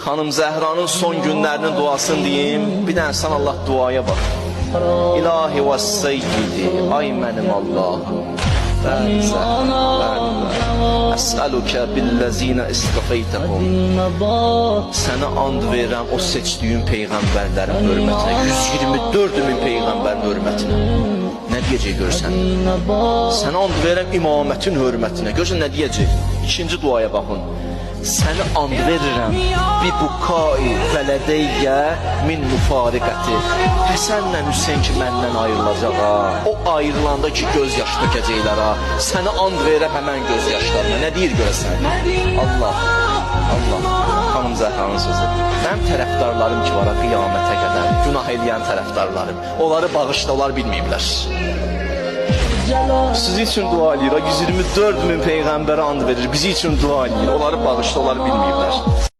Xanım Zəhranın son günlərinin duasını deyim. Bir dənə sən Allah duaya bax. İlahi və seyyidi, ay mənim Allahım. Bəli, Zəhra, bəli, bəli. Əsəlükə billəzinə istəfeytəhum. Sənə and verirəm o seçdiyim peyğəmbərlərin hörmətinə, 124 min peyğəmbərin hörmətinə. Nə deyəcək görsən? Sənə and verirəm imamətin hörmətinə. Görsən nə deyəcək? İkinci duaya baxın. Səni and verirəm bi bukai vələdeyyə min müfariqəti. Həsənlə Hüseyn ki məndən ayrılacaq ha. O ayrılanda ki göz yaşı tökəcəklər ha. Səni and verirəm həmən göz yaşlarına. Nə deyir görəsən? Allah. Allah. Xanım Zəhranın sözü. Mənim tərəfdarlarım ki var ha qiyamətə qədər. Günah eləyən tərəfdarlarım. Onları bağışla, onlar bilməyiblər. Sizi üçün dua eləyir. 124 min peyğəmbərə and verir. Bizi üçün dua eləyir. Onları bağışla, onlar bilməyiblər.